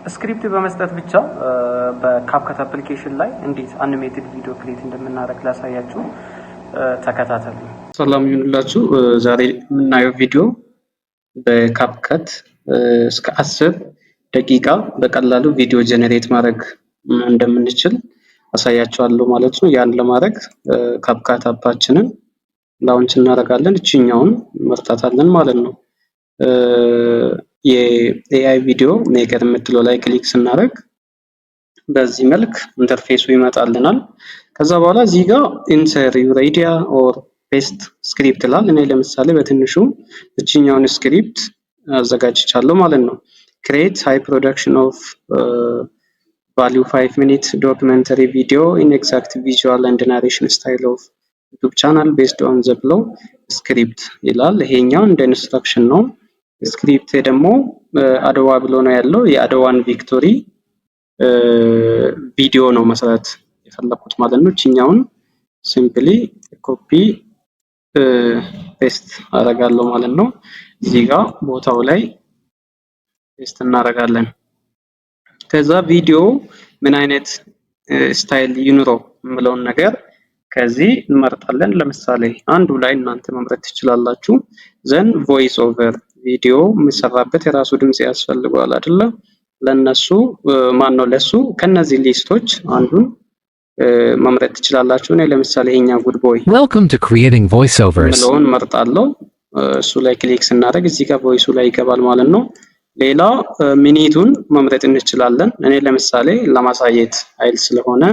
Script በመስጠት ብቻ በ CapCut application ላይ እንዴት animated video create እንደምናደርግ ላሳያችሁ፣ ተከታተሉ። ሰላም ይሁንላችሁ። ዛሬ የምናየው ቪዲዮ በ CapCut እስከ 10 ደቂቃ በቀላሉ ቪዲዮ generate ማድረግ እንደምንችል አሳያችኋለሁ ማለት ነው። ያን ለማድረግ CapCut app ኣችንን launch እናደርጋለን። እችኛውን መርጣታለን ማለት ነው። የ AI video maker የምትለው ላይ click ስናደርግ በዚህ መልክ interface ኡ ይመጣልናል። ከዛ በኋላ እዚህ ጋር enter your idea or paste script ይላል። እኔ ለምሳሌ በትንሹ እችኛውን script አዘጋጅቻለሁ ማለት ነው። Create high production of value 5 minute documentary video in exact visual and narration style of YouTube channel based on the below script ይላል። ይሄኛው እንደ instruction ነው። Script ደግሞ አድዋ ብሎ ነው ያለው። የአድዋን victory ቪዲዮ ነው መስራት የፈለኩት ማለት ነው። እችኛውን simply copy paste አደርጋለሁ ማለት ነው። እዚህ ጋር ቦታው ላይ paste እናደርጋለን። ከዛ ቪዲዮ ምን አይነት style ይኑረው የምለውን ነገር ከዚህ እንመርጣለን። ለምሳሌ አንዱ ላይ እናንተ መምረጥ ትችላላችሁ። Then voice over ቪዲዮ የሚሰራበት የራሱ ድምፅ ያስፈልገዋል አይደለ? ለነሱ ማን ነው ለሱ ከነዚህ list ኦች አንዱን መምረጥ ትችላላችሁ። እኔ ለምሳሌ ይሄኛ good boy Welcome to creating voiceovers. የምለውን መርጣለሁ። እሱ ላይ click ስናደርግ እዚህ ጋር voice ኡ ላይ ይገባል ማለት ነው። ሌላ minute ኡን መምረጥ እንችላለን። እኔ ለምሳሌ ለማሳየት ኃይል ስለሆነ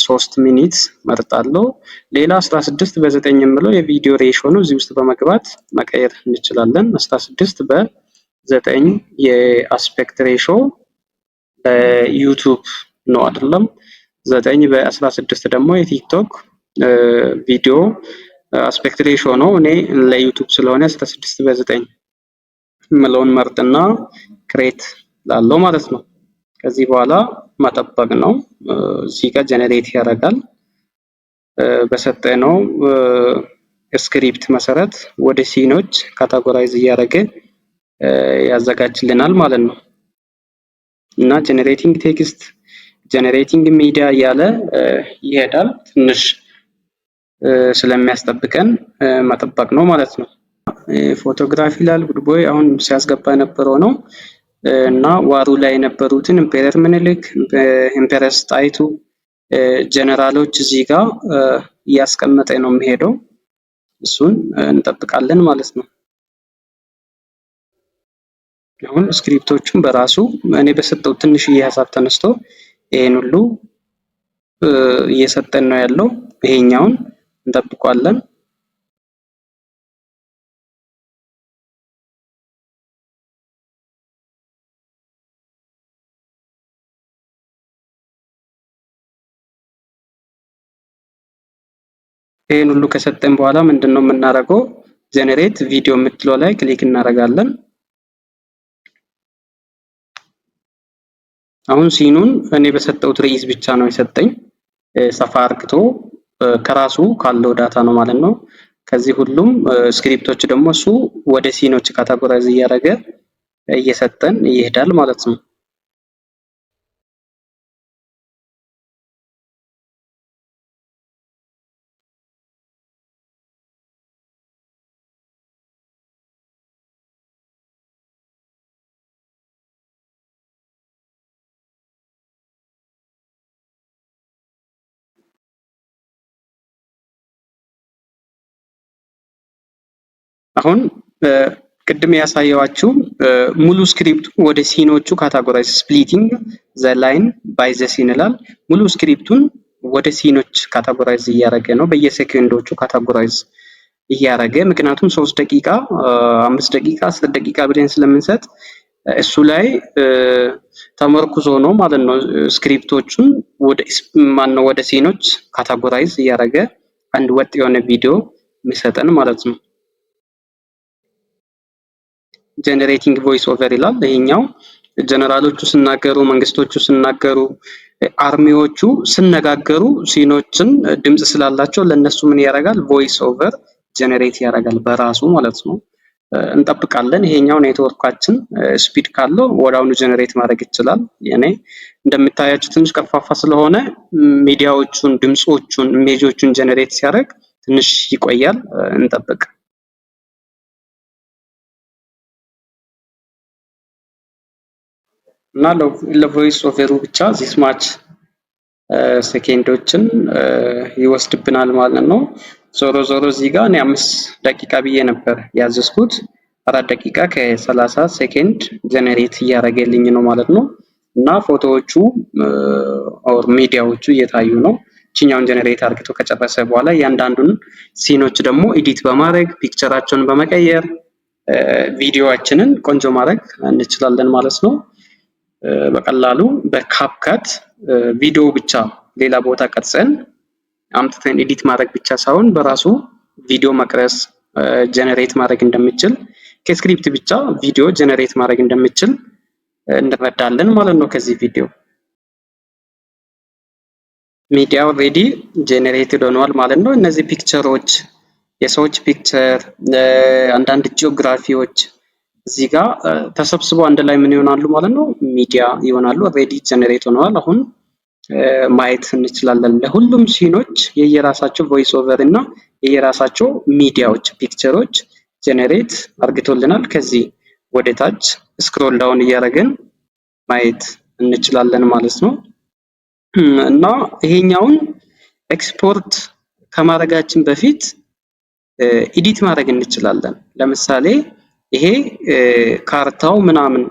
3 minute መርጣለሁ። ሌላ 16 በ9 የምለው የቪዲዮ ratio ነው። እዚህ ውስጥ በመግባት መቀየር እንችላለን። 16 በ9 የ aspect ratio ለ YouTube ነው አይደለም። 9 በ16 ደግሞ የ TikTok ቪዲዮ aspect ratio ነው። እኔ ለ YouTube ስለሆነ 16 በ9 የምለውን መርጥና create ላለው ማለት ነው። ከዚህ በኋላ መጠበቅ ነው። እዚህ ጋር generate ያደርጋል። በሰጠነው script መሰረት ወደ scene ኦች categorize እያደረገ ያዘጋጅልናል ማለት ነው። እና generating text፣ generating media እያለ ይሄዳል። ትንሽ ስለሚያስጠብቀን መጠበቅ ነው ማለት ነው። Photography ይላል good boy አሁን ሲያስገባ የነበረው ነው እና war ኡ ላይ የነበሩትን Emperor ምኒልክ፣ Empress ጣይቱ፣ ጀነራሎች እዚህ ጋር እያስቀመጠ ነው የሚሄደው። እሱን እንጠብቃለን ማለት ነው። አሁን script ኦቹን በራሱ እኔ በሰጠው ትንሽዬ ሀሳብ ተነስቶ ይሄን ሁሉ እየሰጠን ነው ያለው። ይሄኛውን እንጠብቋለን። ይሄን ሁሉ ከሰጠን በኋላ ምንድን ነው የምናደርገው? Generate video የምትለው ላይ click እናደርጋለን። አሁን scene ኡን እኔ በሰጠሁት ርዕስ ብቻ ነው የሰጠኝ። ሰፋ አርግቶ ከራሱ ካለው data ነው ማለት ነው። ከዚህ ሁሉም script ኦች ደግሞ እሱ ወደ scene ኦች categorize እያደረገ እየሰጠን ይሄዳል ማለት ነው። አሁን ቅድም ያሳየዋችሁ ሙሉ script ኡ ወደ scene ኦቹ categorize splitting the line by the scene ይላል። ሙሉ script ኡን ወደ scene ኦች categorize እያደረገ ነው። በየሴኮንዶቹ categorize እያደረገ፣ ምክንያቱም 3 ደቂቃ፣ 5 ደቂቃ፣ 10 ደቂቃ ብለን ስለምንሰጥ እሱ ላይ ተመርኩዞ ነው ማለት ነው። Script ኦቹን ወደ ማነው ወደ scene ኦች categorize እያደረገ አንድ ወጥ የሆነ ቪዲዮ የሚሰጠን ማለት ነው። Generating voice over ይላል። ይሄኛው ጀነራሎቹ ሲናገሩ፣ መንግስቶቹ ሲናገሩ፣ army ዎቹ ሲነጋገሩ scene ኦችን ድምጽ ስላላቸው ለእነሱ ምን ያደርጋል? Voice over generate ያደርጋል በራሱ ማለት ነው። እንጠብቃለን። ይሄኛው ኔትወርካችን speed ካለው ወዲያውኑ generate ማድረግ ይችላል። የኔ እንደምታያችሁ ትንሽ ቀርፋፋ ስለሆነ ሚዲያዎቹን፣ ድምፆቹን፣ image ኦቹን generate ሲያደርግ ትንሽ ይቆያል። እንጠብቅ። እና ለ voice over ኡ ብቻ this much ሴኬንዶችን ይወስድብናል ማለት ነው። ዞሮ ዞሮ እዚህ ጋር እኔ 5 ደቂቃ ብዬ ነበር ያዘዝኩት። 4 ደቂቃ ከ30 ሴኬንድ generate እያደረገልኝ ነው ማለት ነው። እና ፎቶዎቹ or ሚዲያዎቹ እየታዩ ነው። እችኛውን generate አርግቶ ከጨረሰ በኋላ እያንዳንዱን scene ኦች ደግሞ edit በማድረግ picture ኣቸውን በመቀየር ቪዲዮአችንን ቆንጆ ማድረግ እንችላለን ማለት ነው። በቀላሉ በ CapCut ቪዲዮ ብቻ ሌላ ቦታ ቀርጸን አምጥተን edit ማድረግ ብቻ ሳይሆን በራሱ ቪዲዮ መቅረጽ generate ማድረግ እንደሚችል፣ ከ script ብቻ ቪዲዮ generate ማድረግ እንደሚችል እንረዳለን ማለት ነው። ከዚህ ቪዲዮ ሚዲያ already generated ሆኗል ማለት ነው። እነዚህ picture ኦች፣ የሰዎች picture፣ አንዳንድ ጂኦግራፊዎች እዚህ ጋር ተሰብስበው አንድ ላይ ምን ይሆናሉ ማለት ነው? ሚዲያ ይሆናሉ። Already generate ሆነዋል። አሁን ማየት እንችላለን። ለሁሉም scene ኦች የየራሳቸው voice over እና የየራሳቸው ሚዲያዎች picture ኦች generate አርግቶልናል። ከዚህ ወደ ታች scroll down እያደረግን ማየት እንችላለን ማለት ነው። እና ይሄኛውን ኤክስፖርት ከማድረጋችን በፊት edit ማድረግ እንችላለን። ለምሳሌ ይሄ ካርታው ምናምን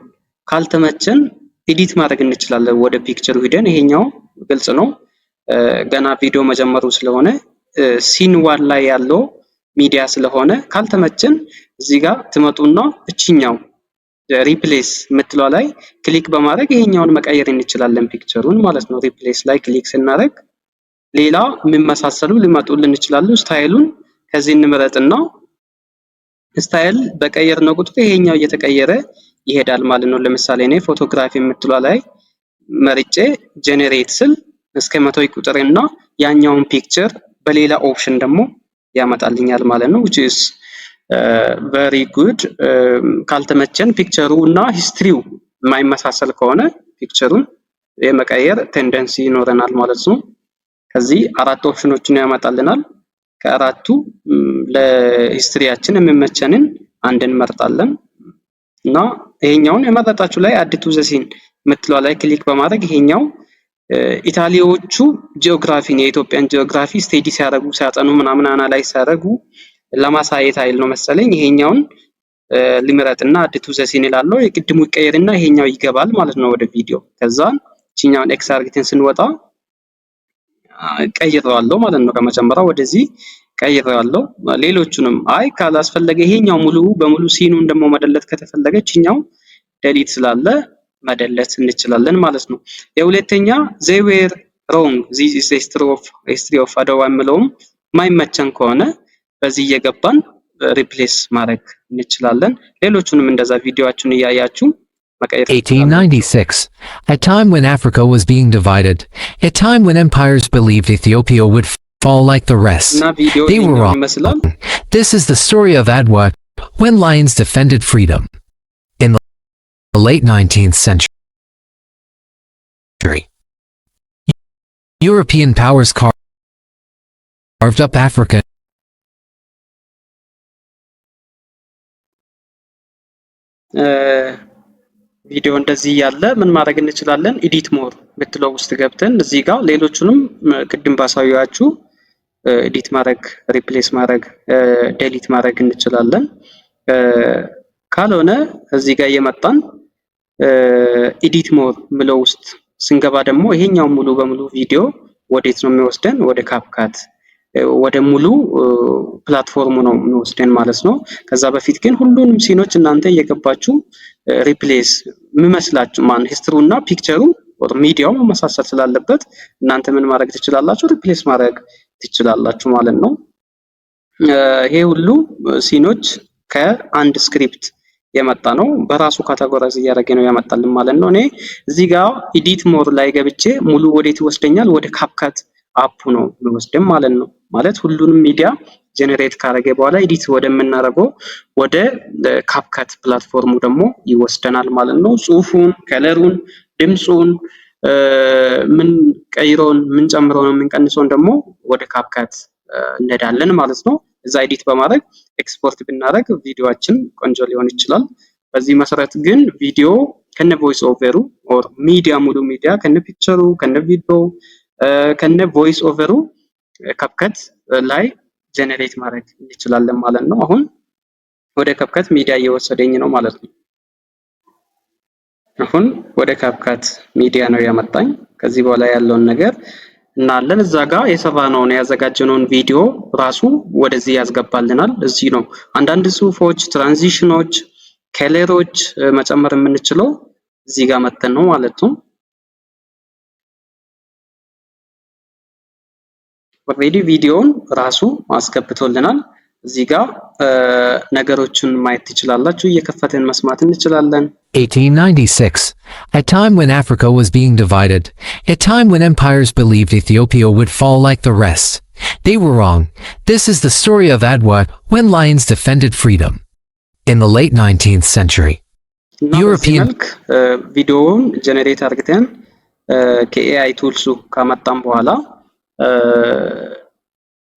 ካልተመቸን edit ማድረግ እንችላለን። ወደ picture ኡ ሂደን ይሄኛው ግልጽ ነው፣ ገና ቪዲዮ መጀመሩ ስለሆነ scene one ላይ ያለው ሚዲያ ስለሆነ ካልተመቸን እዚህ ጋር ትመጡና እችኛው replace የምትለዋ ላይ click በማድረግ ይሄኛውን መቀየር እንችላለን፣ picture ኡን ማለት ነው። Replace ላይ click ስናደርግ ሌላ የሚመሳሰሉ ሊመጡልን ይችላሉ። Style ኡን ከዚህ እንምረጥና style በቀየርነው ቁጥር ይሄኛው እየተቀየረ ይሄዳል ማለት ነው። ለምሳሌ እኔ photography የምትለዋ ላይ መርጬ generate ስል እስከ 100 ቁጥርና ያኛውን picture በሌላ option ደግሞ ያመጣልኛል ማለት ነው፣ which is very good። ካልተመቸን picture ኡ እና history ው የማይመሳሰል ከሆነ picture ኡን የመቀየር tendency ይኖረናል ማለት ነው። ከዚህ አራት option ኦችን ያመጣልናል። ከአራቱ ለ history ያችን የሚመቸንን አንድ እንመርጣለን እና ይሄኛውን የመረጣችሁ ላይ add to the scene የምትለዋ ላይ click በማድረግ ይሄኛው ኢታሊዎቹ ጂኦግራፊን፣ የኢትዮጵያን ጂኦግራፊ study ሲያደርጉ፣ ሲያጠኑ ምናምን analyze ሲያደርጉ ለማሳየት አይል ነው መሰለኝ። ይሄኛውን ልምረጥና add to the scene እላለሁ። የቅድሙ ይቀየርና ይሄኛው ይገባል ማለት ነው ወደ ቪዲዮ። ከዛ እቺኛውን X አርግተን ስንወጣ ቀይሬዋለሁ ማለት ነው። ከመጀመሪያው ወደዚህ ቀይሬዋለሁ። ሌሎቹንም አይ ካላስፈለገ ይሄኛው ሙሉ በሙሉ scene ኡን ደግሞ መደለት ከተፈለገ እቺኛው delete ስላለ መደለት እንችላለን ማለት ነው። የሁለተኛ they were wrong፣ this is history of አድዋ የምለውም ማይመቸን ከሆነ በዚህ እየገባን replace ማድረግ እንችላለን። ሌሎቹንም እንደዛ ቪዲዮአችሁን እያያችሁ መቀየር ትችላላችሁ። 1896, a time when Africa was being divided, a time when empires believed Ethiopia would fall like the rest. እና ቪዲዮ They were ይሄኛውን wrong. ይመስላል። This is the story of Adwa, when lions defended freedom. In the late 19th century, European powers carved up Africa ቪዲዮ እንደዚህ እያለ ምን ማድረግ እንችላለን? Edit more ምትለው ውስጥ ገብተን እዚህ ጋር ሌሎቹንም ቅድም ባሳየኋችሁ edit ማድረግ፣ replace ማድረግ፣ delete ማድረግ እንችላለን። ካልሆነ እዚህ ጋር እየመጣን edit more ምለው ውስጥ ስንገባ ደግሞ ይሄኛው ሙሉ በሙሉ ቪዲዮ ወዴት ነው የሚወስደን? ወደ CapCut፣ ወደ ሙሉ platform ኡ ነው የሚወስደን ማለት ነው። ከዛ በፊት ግን ሁሉንም scene ኦች እናንተ እየገባችሁ replace የሚመስላችሁ ማን history ው እና picture ኡ ሚዲያው መመሳሰል ስላለበት እናንተ ምን ማድረግ ትችላላችሁ? Replace ማድረግ ትችላላችሁ ማለት ነው። ይሄ ሁሉ scene ኦች ከአንድ script የመጣ ነው። በራሱ categorize እያደረገ ነው ያመጣልን ማለት ነው። እኔ እዚህ ጋር edit more ላይ ገብቼ ሙሉ ወዴት ይወስደኛል? ወደ CapCut app ኡ ነው የሚወስድን ማለት ነው። ማለት ሁሉንም media generate ካደረገ በኋላ edit ወደምናደርገው ወደ CapCut platform ኡ ደግሞ ይወስደናል ማለት ነው። ጽሁፉን፣ color ኡን፣ ድምፁን ምን ቀይረውን ምን ጨምረውን የምንቀንሰውን ደግሞ ወደ CapCut እንሄዳለን ማለት ነው። እዛ edit በማድረግ ኤክስፖርት ብናደርግ ቪዲዮአችን ቆንጆ ሊሆን ይችላል። በዚህ መሰረት ግን ቪዲዮ ከነ voice over ኡ or media ሙሉ ሚዲያ ከነ picture ኡ ከነ ቪዲዮ ከነ voice over ኡ CapCut ላይ generate ማድረግ እንችላለን ማለት ነው። አሁን ወደ CapCut Media እየወሰደኝ ነው ማለት ነው። አሁን ወደ CapCut Media ነው ያመጣኝ። ከዚህ በኋላ ያለውን ነገር እናያለን። እዛ ጋር የሰራነውን ያዘጋጀነውን ቪዲዮ ራሱ ወደዚህ ያስገባልናል። እዚህ ነው አንዳንድ ጽሁፎች፣ transition ኦች፣ color ኦች መጨመር የምንችለው እዚህ ጋር መተን ነው ማለት ነው። Already ቪዲዮውን ራሱ አስገብቶልናል። እዚህ ጋር ነገሮችን ማየት ትችላላችሁ። እየከፈትን መስማት እንችላለን። 1896, a time when Africa was being divided, a time when empires believed Ethiopia would fall like the rest. They were wrong. This is the story of Adwa, when lions defended freedom. In the late 19th century, እና በዚህ European መልክ ቪዲዮውን generate አድርገን ከ AI tools ኡ ካመጣን በኋላ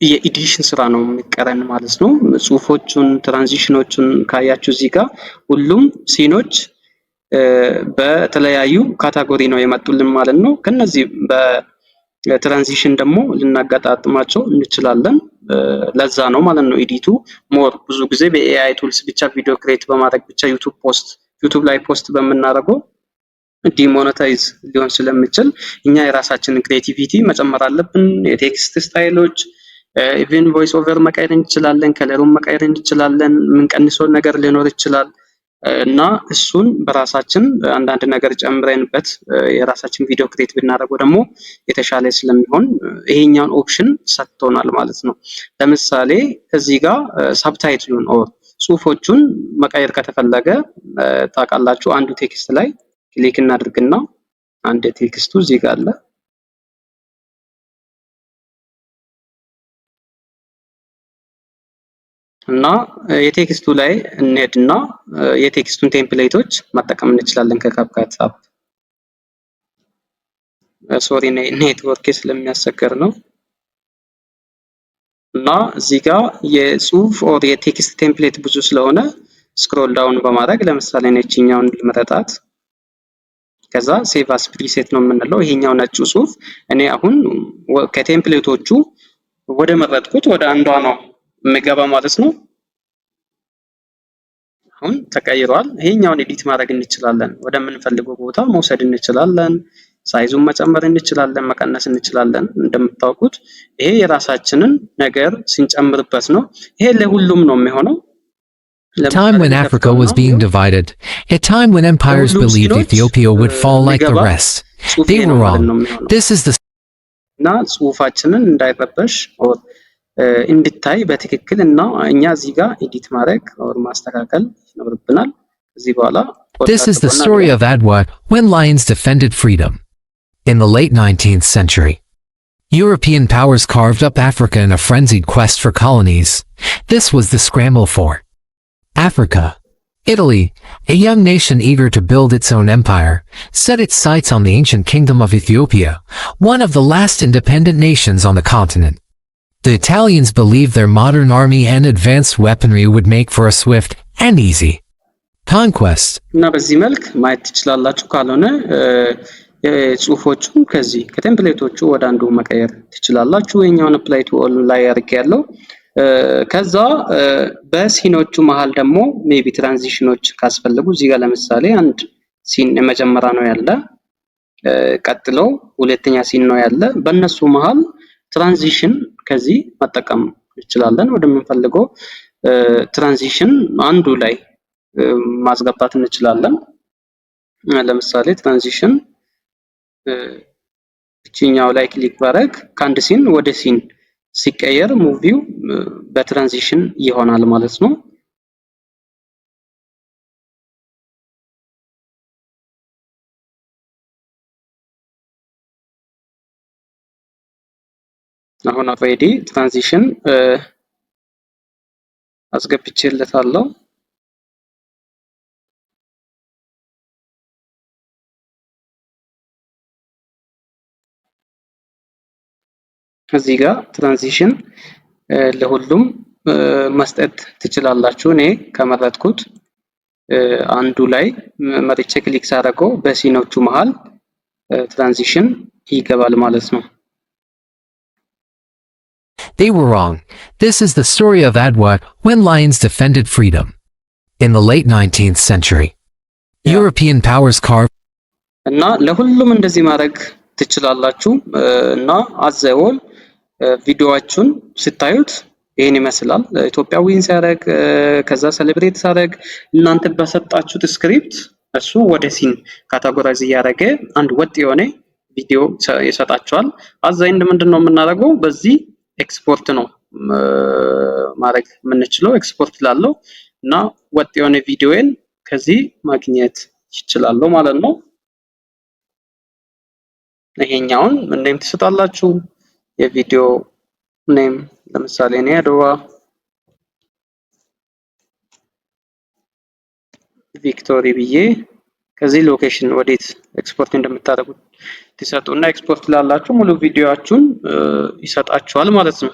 የ edition ስራ ነው የሚቀረን ማለት ነው። ጽሁፎቹን፣ transition ኦቹን ካያችሁ እዚህ ጋር ሁሉም scene ኦች በተለያዩ category ነው የመጡልን ማለት ነው። ከነዚህ በ transition ደግሞ ልናገጣጥማቸው እንችላለን። ለዛ ነው ማለት ነው edit ኡ more ብዙ ጊዜ በ AI tools ብቻ ቪዲዮ create በማድረግ ብቻ YouTube ላይ post በምናደርገው demonetize ሊሆን ስለሚችል እኛ የራሳችንን creativity መጨመር አለብን። የ text style ኦች፣ even voice over መቀየር እንችላለን፣ color ኡን መቀየር እንችላለን። የምንቀንሰው ነገር ሊኖር ይችላል እና እሱን በራሳችን አንዳንድ ነገር ጨምረንበት የራሳችን ቪዲዮ create ብናደርገው ደግሞ የተሻለ ስለሚሆን ይሄኛውን option ሰጥቶናል ማለት ነው። ለምሳሌ እዚህ ጋር subtitle ኡን or ጽሁፎቹን መቀየር ከተፈለገ ታውቃላችሁ፣ አንዱ text ላይ click እናድርግና አንድ text ኡ እዚህ ጋር አለ። እና የ text ኡ ላይ እንሄድና የ text ኡን template ኦች መጠቀም እንችላለን ከ CapCut app። Sorry፣ network ስለሚያስቸግር ነው። እና እዚህ ጋር የጽሁፍ or የ text template ብዙ ስለሆነ scroll down በማድረግ ለምሳሌ ነችኛውን ልምረጣት። ከዛ save as preset ነው የምንለው። ይሄኛው ነጩ ጽሁፍ እኔ አሁን ከ template ኦቹ ወደ መረጥኩት ወደ አንዷ ነው የምገባ ማለት ነው። አሁን ተቀይሯል። ይሄኛውን edit ማድረግ እንችላለን። ወደምንፈልገው ቦታ መውሰድ እንችላለን። Size ኡን መጨመር እንችላለን፣ መቀነስ እንችላለን። እንደምታውቁት ይሄ የራሳችንን ነገር ስንጨምርበት ነው። ይሄ ለሁሉም ነው የሚሆነው። Time when Africa was being divided, a time when empires ለሁሉም believed scene ኦች Ethiopia would fall like the የሚገባ rest. ጽሁፍ They ይሄ were ነው ማለት wrong. ነው የሚሆነው። This is the እና ጽሁፋችንን እንዳይረበሽ or እንድታይ በትክክል እና እኛ እዚህ ጋር edit ማድረግ or ማስተካከል ይኖርብናል። ከዚህ በኋላ This is the story of Adwa, when lions defended freedom. In the late 19th century, European powers carved up Africa in a frenzied quest for colonies. This was the scramble for Africa. Italy, a young nation eager to build its own empire, set its sights on the ancient kingdom of Ethiopia, one of the last independent nations on the continent. The Italians believed their modern army and advanced weaponry would make for a swift and easy conquest. እና በዚህ መልክ ማየት ትችላላችሁ። ካልሆነ ጽሁፎቹን ከዚህ ከ template ኦቹ ወደ አንዱ መቀየር ትችላላችሁ። የኛውን apply to all ላይ አድርጌ ያለው። ከዛ በ scene ኦቹ መሀል ደግሞ maybe transition ኦች ካስፈለጉ እዚህ ጋር ለምሳሌ አንድ scene የመጀመሪያ ነው ያለ፣ ቀጥሎ ሁለተኛ scene ነው ያለ። በእነሱ መሀል transition ከዚህ መጠቀም እንችላለን። ወደምንፈልገው transition አንዱ ላይ ማስገባት እንችላለን። ለምሳሌ transition እቺኛው ላይ click ባረግ ከአንድ scene ወደ scene ሲቀየር movie ው በ transition ይሆናል ማለት ነው። አሁን already transition አስገብቼለታለሁ። እዚህ ጋር transition ለሁሉም መስጠት ትችላላችሁ። እኔ ከመረጥኩት አንዱ ላይ መጥቼ click ሳደርገው በ scene ኦቹ መሃል transition ይገባል ማለት ነው። They were wrong. This is the story of Adwa when lions defended freedom. In the late 19th century, European powers carved እና ለሁሉም እንደዚህ ማድረግ ትችላላችሁ። እና as a whole ቪዲዮዋችሁን ስታዩት ይህን ይመስላል። ኢትዮጵያ win ሲያደርግ፣ ከዛ celebrate ሲያደርግ፣ እናንተ በሰጣችሁት script እሱ ወደ scene categorize እያደረገ አንድ ወጥ የሆነ ቪዲዮ ይሰጣችኋል። At the end ምንድን ነው የምናደርገው? በዚህ ኤክስፖርት ነው ማድረግ የምንችለው፣ ኤክስፖርት ላለው እና ወጥ የሆነ ቪዲዮን ከዚህ ማግኘት ይችላለሁ ማለት ነው። ይሄኛውን name ትሰጣላችሁ። የቪዲዮ name ለምሳሌ እኔ አድዋ victory ብዬ ከዚህ location ወዴት ኤክስፖርት እንደምታደርጉት ትሰጡና ኤክስፖርት ላላችሁ ሙሉ ቪዲዮአችሁን ይሰጣችኋል ማለት ነው።